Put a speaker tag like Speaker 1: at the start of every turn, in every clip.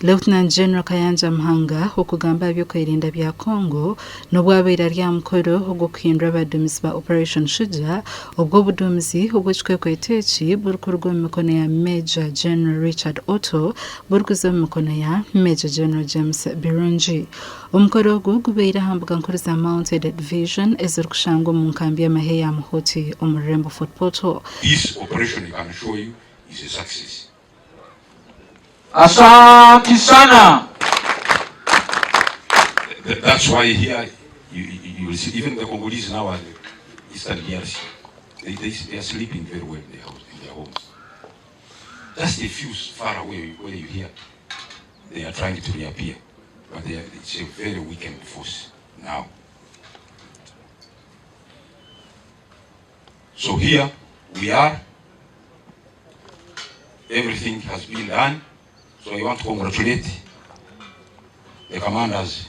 Speaker 1: Lieutenant General Kayanja Muhanga okugamba aha by'okwerinda bya Congo n'obu abaire ari aha mukoro ogw'okuhindura abaduumizi ba Operation Shujaa obwo obuduumizi obw'ekikwekweto eki burikuruga omu mikono ya Major General Richard Otto burikuza omu mikono ya Major General James Birungi. Omukoro ogu gubaire aha mbuga nkuru za Mounted Division ezirikushangwa omu nkambi y'amahe ya Muhoti omu rurembo Fort Portal.
Speaker 2: This operation I can assure you is a success.
Speaker 3: Asante sana.
Speaker 2: That's why here you, you will see even the Congolese now are Eastern DRC. They, they, they are sleeping very well in their, house, in their homes. Just a few far away where you hear they are trying to reappear, but they are, it's a very weakened force now. So here we are Everything has been done. So I want to congratulate the commanders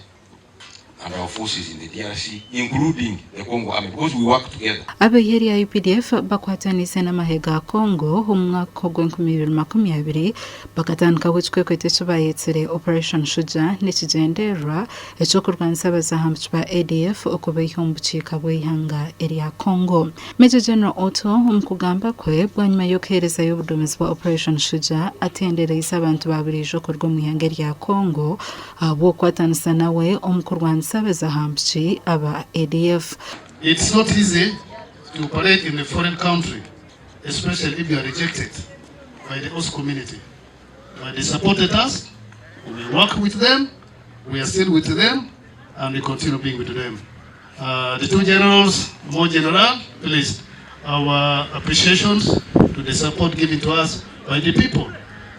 Speaker 2: and our forces in the DRC, including the Congo Army, because we work together.
Speaker 1: Ab'eihe rya UPDF bakwataniise n'amahe ga Congo omu mwaka ogw'enkumi ibiri 20 bakatandikaho ekikwekweto eki baayetsire Operation Shujaa n'ekigyendererwa eky'okurwanisa abazahambuki ba ADF okubaiha omu bukiika bw'eihanga erya Congo. Major General Otto omu kugamba kwe bwanyima y'okuheerezayo obuduumizi bwa Operation Shujaa atendereize abantu ba buriijo kuruga omu ihanga erya Congo ahabw'okukwatanisa nawe omu kurwanisa abazahambuki aba ADF.
Speaker 4: It's not easy to operate in a foreign country especially if you are rejected by the host community. But they supported us, we work with them, we are still with them, and we continue being with them. Uh, the two generals, more general, please, our appreciations to the support given to us by the people,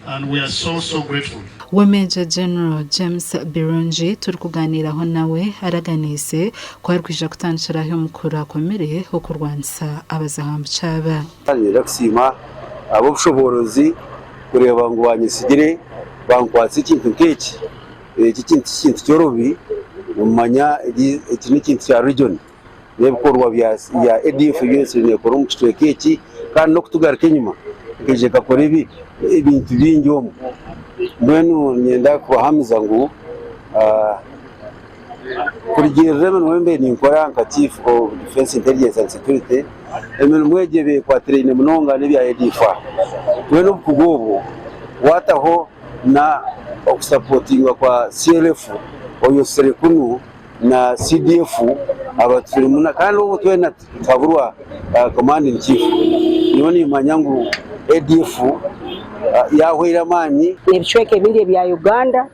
Speaker 4: and we are so, so grateful.
Speaker 1: We Major General James Birungi turikuganiiraho nawe araganiise ku arikwija kutandikiraho omukura akomire okurwanisa abazahambuki aba.
Speaker 5: Niinyenda kusiima ab'obushoboorozi kureeba ngu banyesigire bankwatsa ekintu nk'eki. Eki ekintu tikintu kyorobi, nomanya eki n'ekintu kya region n'ebikorwa bya ADF ebi neekora omu kicweka eki kandi n'okutugaruka enyima ekaija ekakora ebintu bingi omu. Mbwenu niinyenda kubahamiza ngu Kurugiirira emirimo ei mbaire ninkora nka Chief of Defence Intelligence and Security, emirimo egyo ebaire ekwatiraine munonga n'ebya ADF. Mbwenu obukugu obwo waataho na okusapotingwa kwa CLF oyosire kunu na CDF abaturimu kandi obwo twena tuhaburwa Command in Chief, nyowe nimanya ngu ADF yahweire amaani.
Speaker 6: N'ebicweka ebindi ebya Uganda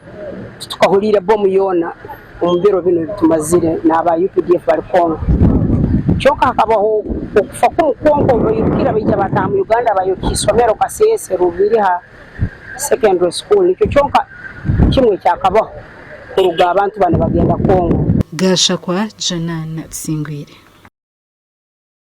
Speaker 6: titukahuriire bomu yoona omu biro binu ebi tumazire n'aba updf bari Congo. Kyonka hakabaho okufa kumu kwonka obu bairukire baija baataaha mu Uganda bayokya isomero Kasese Rubiriha Secondary School nikyo kyonka kimwe ekyakabaho kuruga abantu banu bagenda Congo.
Speaker 1: Gashakwa Janan Tusingwire.